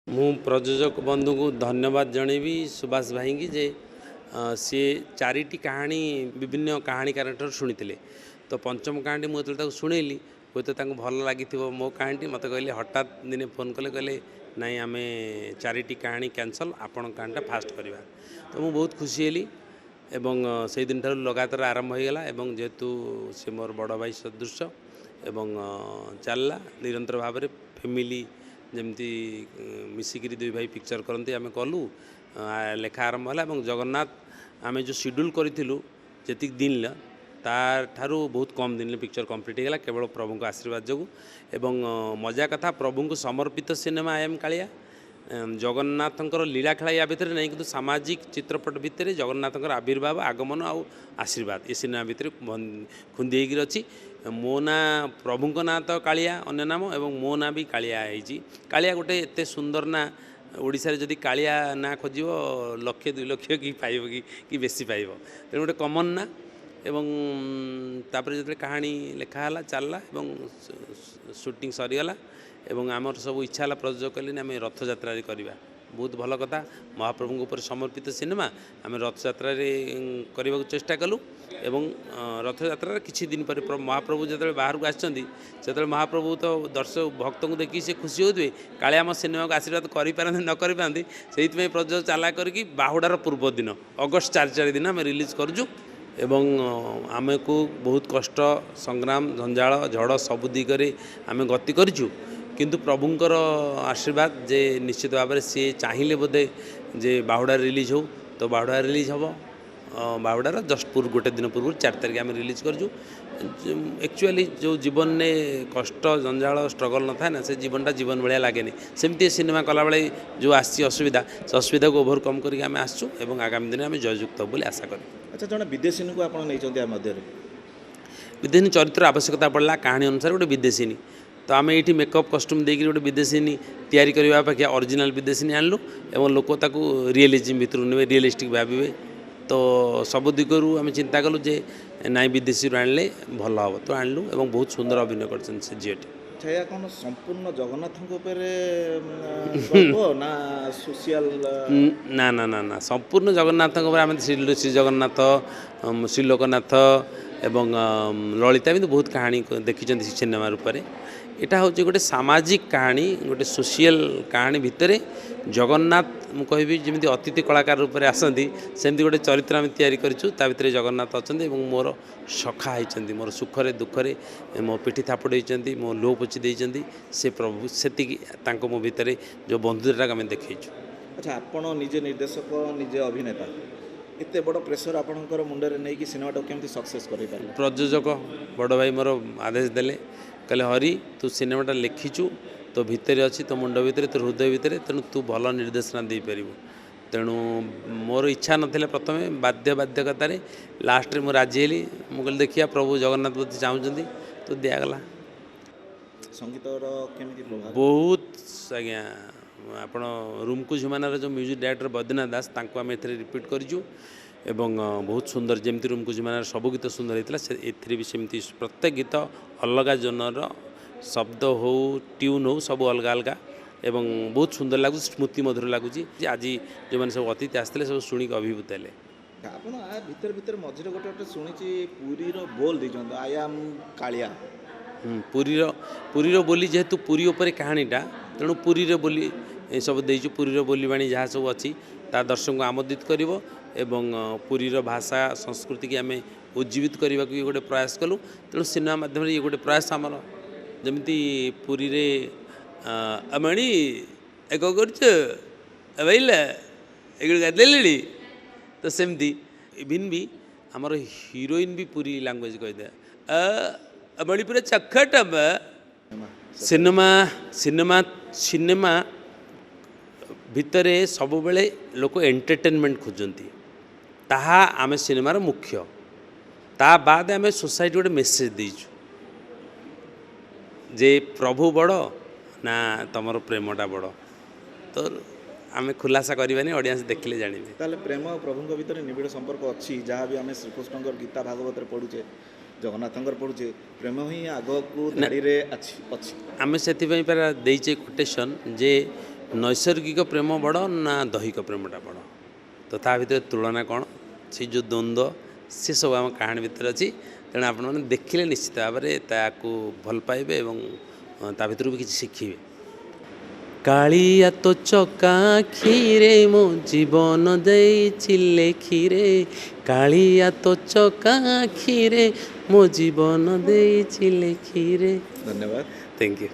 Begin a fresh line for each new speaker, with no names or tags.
ମୁଁ ପ୍ରଯୋଜକ ବନ୍ଧୁଙ୍କୁ ଧନ୍ୟବାଦ ଜଣେଇବି, ସୁଭାଷ ଭାଇଙ୍କି, ଯେ ସିଏ ଚାରିଟି କାହାଣୀ ବିଭିନ୍ନ କାହାଣୀକାରଙ୍କଠାରୁ ଶୁଣିଥିଲେ। ତ ପଞ୍ଚମ କାହାଣୀଟି ମୁଁ ଯେତେବେଳେ ତାକୁ ଶୁଣେଇଲି, ହୁଏତ ତାଙ୍କୁ ଭଲ ଲାଗିଥିବ ମୋ କାହାଣୀଟି। ମୋତେ କହିଲେ, ହଠାତ୍ ଦିନେ ଫୋନ୍ କଲେ, କହିଲେ ନାଇଁ, ଆମେ ଚାରିଟି କାହାଣୀ କ୍ୟାନସଲ୍, ଆପଣଙ୍କ କାହାଣୀଟା ଫାଷ୍ଟ କରିବା। ତ ମୁଁ ବହୁତ ଖୁସି ହେଲି ଏବଂ ସେଇ ଦିନଠାରୁ ଲଗାତାର ଆରମ୍ଭ ହୋଇଗଲା। ଏବଂ ଯେହେତୁ ସେ ମୋର ବଡ଼ ଭାଇ ସଦୃଶ ଏବଂ ଚାଲିଲା ନିରନ୍ତର ଭାବରେ, ଫ୍ୟାମିଲି ଯେମିତି ମିଶିକିରି ଦୁଇ ଭାଇ ପିକ୍ଚର କରନ୍ତି, ଆମେ କଲୁ। ଲେଖା ଆରମ୍ଭ ହେଲା ଏବଂ ଜଗନ୍ନାଥ ଆମେ ଯେଉଁ ସିଡ୍ୟୁଲ୍ କରିଥିଲୁ ଯେତିକି ଦିନର, ତାଠାରୁ ବହୁତ କମ୍ ଦିନରେ ପିକ୍ଚର କମ୍ପ୍ଲିଟ୍ ହେଇଗଲା, କେବଳ ପ୍ରଭୁଙ୍କ ଆଶୀର୍ବାଦ ଯୋଗୁଁ। ଏବଂ ମଜା କଥା, ପ୍ରଭୁଙ୍କୁ ସମର୍ପିତ ସିନେମା I M Kalia. ଜଗନ୍ନାଥଙ୍କର ଲୀଳା ଖେଳା ୟା ଭିତରେ ନାହିଁ, କିନ୍ତୁ ସାମାଜିକ ଚିତ୍ରପଟ ଭିତରେ ଜଗନ୍ନାଥଙ୍କର ଆବିର୍ଭାବ, ଆଗମନ ଆଉ ଆଶୀର୍ବାଦ ଏ ସିନେମା ଭିତରେ ଖୁନ୍ଦି ହେଇକିରି ଅଛି। ମୋ ନାଁ, ପ୍ରଭୁଙ୍କ ନାଁ ତ କାଳିଆ ଅନ୍ୟ ନାମ, ଏବଂ ମୋ ନାଁ ବି କାଳିଆ ହେଇଛି। କାଳିଆ ଗୋଟେ ଏତେ ସୁନ୍ଦର ନାଁ, ଓଡ଼ିଶାରେ ଯଦି କାଳିଆ ନାଁ ଖୋଜିବ, ଲକ୍ଷେ ଦୁଇ ଲକ୍ଷ କି ପାଇବ କି ବେଶୀ ପାଇବ। ତେଣୁ ଗୋଟେ କମନ୍ ନାଁ। ଏବଂ ତାପରେ ଯେତେବେଳେ କାହାଣୀ ଲେଖା ହେଲା, ଚାଲିଲା ଏବଂ ସୁଟିଂ ସରିଗଲା ଏବଂ ଆମର ସବୁ ଇଚ୍ଛା ହେଲା, ପ୍ରଯୋଜକ କହିଲେ ଆମେ ରଥଯାତ୍ରାରେ କରିବା। ବହୁତ ଭଲ କଥା, ମହାପ୍ରଭୁଙ୍କ ଉପରେ ସମର୍ପିତ ସିନେମା ଆମେ ରଥଯାତ୍ରାରେ କରିବାକୁ ଚେଷ୍ଟା କଲୁ। ଏବଂ ରଥଯାତ୍ରାର କିଛି ଦିନ ପରେ ମହାପ୍ରଭୁ ଯେତେବେଳେ ବାହାରକୁ ଆସିଛନ୍ତି, ସେତେବେଳେ ମହାପ୍ରଭୁ ତ ଦର୍ଶକ ଭକ୍ତଙ୍କୁ ଦେଖିକି ସେ ଖୁସି ହେଉଥିବେ, କାଳେ ଆମ ସିନେମାକୁ ଆଶୀର୍ବାଦ କରିପାରନ୍ତି ନ କରିପାରନ୍ତି। ସେଇଥିପାଇଁ ପ୍ରଯୋଜକ ଚାଲାକ କରିକି ବାହୁଡ଼ାର ପୂର୍ବ ଦିନ ଅଗଷ୍ଟ 4 ଦିନ ଆମେ ରିଲିଜ୍ କରୁଛୁ। ଏବଂ ଆମକୁ ବହୁତ କଷ୍ଟ, ସଂଗ୍ରାମ, ଜଞ୍ଜାଳ, ଝଡ଼ ସବୁ ଦିଗରେ ଆମେ ଗତି କରିଛୁ, କିନ୍ତୁ ପ୍ରଭୁଙ୍କର ଆଶୀର୍ବାଦ ଯେ ନିଶ୍ଚିତ ଭାବରେ ସିଏ ଚାହିଁଲେ ବୋଧେ ଯେ ବାହୁଡ଼ା ରିଲିଜ୍ ହେଉ, ତ ବାହୁଡ଼ା ରିଲିଜ୍ ହେବ। ବାହୁଡ଼ାର ଜଷ୍ଟ ପୂର୍ବ ଗୋଟେ ଦିନ ପୂର୍ବରୁ 4 ତାରିଖ ଆମେ ରିଲିଜ୍ କରିଛୁ। ଆକ୍ଚୁଆଲି ଯେଉଁ ଜୀବନରେ କଷ୍ଟ, ଜଞ୍ଜାଳ, ଷ୍ଟ୍ରଗଲ୍ ନଥାଏ ନା, ସେ ଜୀବନଟା ଜୀବନ ଭଳିଆ ଲାଗେନି। ସେମିତି ସିନେମା କଲାବେଳେ ଯେଉଁ ଆସିଛି ଅସୁବିଧା, ସେ ଅସୁବିଧାକୁ ଓଭରକମ୍ କରିକି ଆମେ ଆସିଛୁ ଏବଂ ଆଗାମୀ ଦିନରେ ଆମେ ଜୟଯୁକ୍ତ ହେବୁ ବୋଲି ଆଶା କରିବୁ।
ଆଚ୍ଛା, ଜଣେ ବିଦେଶିନୀକୁ ଆପଣ ନେଇଛନ୍ତି ଆ ମଧ୍ୟରେ?
ବିଦେଶିନୀ ଚରିତ୍ର ଆବଶ୍ୟକତା ପଡ଼ିଲା କାହାଣୀ ଅନୁସାରେ, ଗୋଟେ ବିଦେଶିନୀ। ତ ଆମେ ଏଇଠି ମେକଅପ୍ କଷ୍ଟ୍ୟୁମ୍ ଦେଇକିରି ଗୋଟେ ବିଦେଶିନୀ ତିଆରି କରିବା ଅପେକ୍ଷା ଅରିଜିନାଲ୍ ବିଦେଶିନୀ ଆଣିଲୁ ଏବଂ ଲୋକ ତାକୁ ରିଏଲିଜିମ୍ ଭିତରୁ ନେବେ, ରିଏଲିଷ୍ଟିକ୍ ଭାବିବେ। ତ ସବୁ ଦିଗରୁ ଆମେ ଚିନ୍ତା କଲୁ ଯେ ନାଇଁ, ବିଦେଶୀରୁ ଆଣିଲେ ଭଲ ହେବ, ତ ଆଣିଲୁ ଏବଂ ବହୁତ ସୁନ୍ଦର ଅଭିନୟ କରିଛନ୍ତି ସେ ଝିଅଟି।
ଆଚ୍ଛା, ଏହା କ'ଣ ସମ୍ପୂର୍ଣ୍ଣ ଜଗନ୍ନାଥଙ୍କ ଉପରେ ଗଳ୍ପ ନା ସୋସିଆଲ?
ନା ନା ନା ନା, ସମ୍ପୂର୍ଣ୍ଣ ଜଗନ୍ନାଥଙ୍କ ଉପରେ। ଆମେ ଶ୍ରୀ ଶ୍ରୀ ଜଗନ୍ନାଥ, ଶ୍ରୀଲୋକନାଥ ଏବଂ ଲଳିତା, ଏମିତି ବହୁତ କାହାଣୀ ଦେଖିଛନ୍ତି ସିନେମା ରୂପରେ। ଏଇଟା ହେଉଛି ଗୋଟେ ସାମାଜିକ କାହାଣୀ, ଗୋଟେ ସୋସିଆଲ କାହାଣୀ ଭିତରେ ଜଗନ୍ନାଥ, ମୁଁ କହିବି ଯେମିତି ଅତିଥି କଳାକାର ରୂପରେ ଆସନ୍ତି, ସେମିତି ଗୋଟେ ଚରିତ୍ର ଆମେ ତିଆରି କରିଛୁ। ତା ଭିତରେ ଜଗନ୍ନାଥ ଅଛନ୍ତି ଏବଂ ମୋର ସଖା ହେଇଛନ୍ତି, ମୋର ସୁଖରେ ଦୁଃଖରେ ମୋ ପିଠି ଥାପୁଡ଼େଇଛନ୍ତି, ମୋ ଲୁହ ପୋଛି ଦେଇଛନ୍ତି ସେ ପ୍ରଭୁ। ସେତିକି ତାଙ୍କ ମୋ ଭିତରେ ଯେଉଁ ବନ୍ଧୁତାଟାକୁ ଆମେ ଦେଖେଇଛୁ।
ଆଚ୍ଛା, ଆପଣ ନିଜେ ନିର୍ଦ୍ଦେଶକ, ନିଜେ ଅଭିନେତା, ଏତେ ବଡ଼ ପ୍ରେସର ଆପଣଙ୍କର ମୁଣ୍ଡରେ ନେଇକି ସିନେମାଟାକୁ କେମିତି ସକ୍ସେସ୍ କରିପାରିଲେ?
ପ୍ରଯୋଜକ ବଡ଼ ଭାଇ ମୋର ଆଦେଶ ଦେଲେ, କହିଲେ ହରି, ତୁ ସିନେମାଟା ଲେଖିଛୁ, ତୋ ଭିତରେ ଅଛି, ତୋ ମୁଣ୍ଡ ଭିତରେ, ତୋ ହୃଦୟ ଭିତରେ, ତେଣୁ ତୁ ଭଲ ନିର୍ଦ୍ଦେଶନା ଦେଇପାରିବୁ। ତେଣୁ ମୋର ଇଚ୍ଛା ନଥିଲା ପ୍ରଥମେ, ବାଧ୍ୟ ବାଧ୍ୟକତାରେ ଲାଷ୍ଟରେ ମୁଁ ରାଜି ହେଲି। ମୁଁ କହିଲି ଦେଖିବା, ପ୍ରଭୁ ଜଗନ୍ନାଥ ବୋଧେ ଚାହୁଁଛନ୍ତି, ତ ଦିଆଗଲା।
ସଙ୍ଗୀତର କେମିତି ପ୍ରଭାବ?
ବହୁତ ଆଜ୍ଞା। ଆପଣ ରୁମକୁ ଝୁମାନାର ଯେଉଁ ମ୍ୟୁଜିକ୍ ଡାଇରେକ୍ଟର ବୈଦ୍ୟନାଥ ଦାସ, ତାଙ୍କୁ ଆମେ ଏଥିରେ ରିପିଟ୍ କରିଛୁ ଏବଂ ବହୁତ ସୁନ୍ଦର। ଯେମିତି ରୁମକୁ ଝୁମାନାର ସବୁ ଗୀତ ସୁନ୍ଦର ହେଇଥିଲା, ସେ ଏଥିରେ ବି ସେମିତି ପ୍ରତ୍ୟେକ ଗୀତ ଅଲଗା ଜନର, ଶବ୍ଦ ହଉ, ଟ୍ୟୁନ୍ ହଉ, ସବୁ ଅଲଗା ଅଲଗା ଏବଂ ବହୁତ ସୁନ୍ଦର ଲାଗୁଛି, ସ୍ମୃତି ମଧୁର ଲାଗୁଛି। ଆଜି ଯେଉଁମାନେ ସବୁ ଅତିଥି ଆସିଥିଲେ, ସବୁ ଶୁଣିକି ଅଭିଭୂତ ହେଲେ।
ଆପଣ ଆ ଭିତରେ ଭିତରେ ମଝିରେ ଗୋଟେ ଗୋଟେ ଶୁଣିଛି ପୁରୀର ବୋଲ ଦେଇଛନ୍ତି, I am Kalia.
ପୁରୀର ବୋଲି, ଯେହେତୁ ପୁରୀ ଉପରେ କାହାଣୀଟା, ତେଣୁ ପୁରୀର ବୋଲି ଏସବୁ ଦେଇଛୁ। ପୁରୀର ବୋଲିବାଣୀ ଯାହା ସବୁ ଅଛି, ତା ଦର୍ଶକଙ୍କୁ ଆମୋଦିତ କରିବ ଏବଂ ପୁରୀର ଭାଷା ସଂସ୍କୃତିକି ଆମେ ଉଜ୍ଜୀବିତ କରିବାକୁ ଇଏ ଗୋଟେ ପ୍ରୟାସ କଲୁ। ତେଣୁ ସିନେମା ମାଧ୍ୟମରେ ଇଏ ଗୋଟେ ପ୍ରୟାସ ଆମର। ଯେମିତି ପୁରୀରେ ଅମଣି ଏ କ'ଣ କରୁଛ ଭାଇଲା, ଏଗୁଡ଼ା ଗାଧେଇଲେଣି, ତ ସେମିତି ଇଭିନ୍ ବି ଆମର ହିରୋଇନ୍ ବି ପୁରୀ ଲାଙ୍ଗୁଏଜ କହିଦିଏ, ମଣିପୁର ଚଖଟ। ସିନେମା ସିନେମା ସିନେମା ଭିତରେ ସବୁବେଳେ ଲୋକ ଏଣ୍ଟରଟେନମେଣ୍ଟ ଖୋଜନ୍ତି, ତାହା ଆମେ ସିନେମାର ମୁଖ୍ୟ। ତା ବାଦ ଆମେ ସୋସାଇଟି ଗୋଟେ ମେସେଜ ଦେଇଛୁ ଯେ ପ୍ରଭୁ ବଡ଼ ନା ତୁମର ପ୍ରେମଟା ବଡ଼। ତ ଆମେ ଖୁଲାସା କରିବାନି, ଅଡ଼ିଏନ୍ସ ଦେଖିଲେ ଜାଣିବେ।
ତାହେଲେ ପ୍ରେମ ଆଉ ପ୍ରଭୁଙ୍କ ଭିତରେ ନିବିଡ଼ ସମ୍ପର୍କ ଅଛି। ଯାହା ବି ଆମେ ଶ୍ରୀକୃଷ୍ଣଙ୍କର ଗୀତା ଭାଗବତରେ ପଢ଼ୁଛେ, ଜଗନ୍ନାଥଙ୍କର ପଢ଼ୁଛେ, ପ୍ରେମ ହିଁ ଆଗକୁ ଧାଡ଼ିରେ ଅଛି ଅଛି।
ଆମେ ସେଥିପାଇଁ ପରା ଦେଇଛେ କୋଟେସନ୍ ଯେ ନୈସର୍ଗିକ ପ୍ରେମ ବଡ଼ ନା ଦୈହିକ ପ୍ରେମଟା ବଡ଼, ତ ତା ଭିତରେ ତୁଳନା କ'ଣ, ସେ ଯେଉଁ ଦ୍ୱନ୍ଦ୍ୱ, ସେସବୁ ଆମ କାହାଣୀ ଭିତରେ ଅଛି। ତେଣୁ ଆପଣମାନେ ଦେଖିଲେ ନିଶ୍ଚିତ ଭାବରେ ତାକୁ ଭଲ ପାଇବେ ଏବଂ ତା ଭିତରୁ ବି କିଛି ଶିଖିବେ। କାଳିଆ ତୋ ଚକା ଆଖିରେ ମୋ ଜୀବନ ଦେଇଛି ଲେଖିରେ, କାଳିଆ ତୋ ଚକା ଆଖିରେ ମୋ ଜୀବନ ଦେଇଛି ଲେଖିରେ।
ଧନ୍ୟବାଦ।
Thank you.